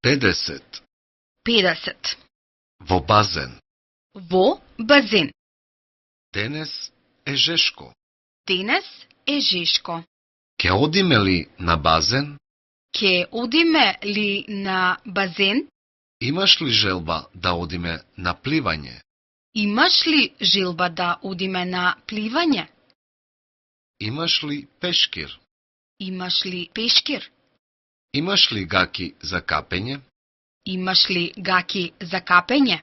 50. 50. Во базен. Во базен. Денес е жешко. Денес е жешко. Ке одиме ли на базен? Ке одиме ли на базен? Имаш ли желба да одиме на пливање? Имаш ли желба да одиме на пливање? Имаш ли пешкир? Имаш ли пешкир? Имаш ли гаки за капење? Имаш ли гаки за капење?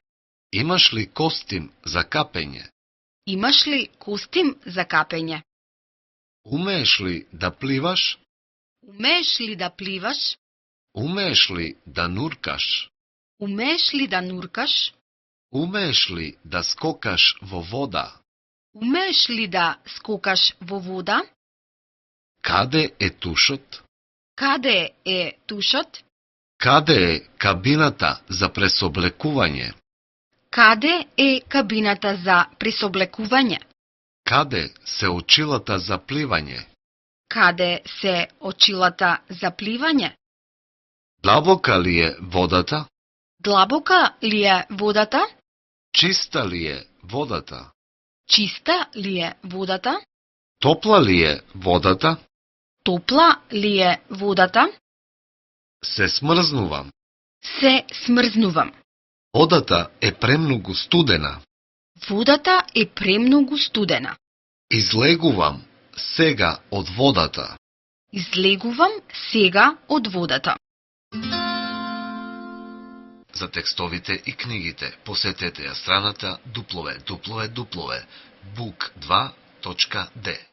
Имаш ли костим за капење? Имаш ли костим за капење? Умееш ли да пливаш? Умееш ли да пливаш? Умееш ли да нуркаш? Умееш ли да нуркаш? Умееш ли да скокаш во вода? Умееш ли да скокаш во вода? Каде е тушот? Каде е тушот? Каде е кабината за пресоблекување? Каде е кабината за пресоблекување? Каде се очилата за пливање? Каде се очилата за пливање? Длабока ли е водата? Длабока ли е водата? Чиста ли е водата? Чиста ли е водата? Топла ли е водата? Топла ли е водата? Се смрзнувам. Се смрзнувам. Водата е премногу студена. Водата е премногу студена. Излегувам сега од водата. Излегувам сега од водата. За текстовите и книгите посетете ја страната www.book2.d.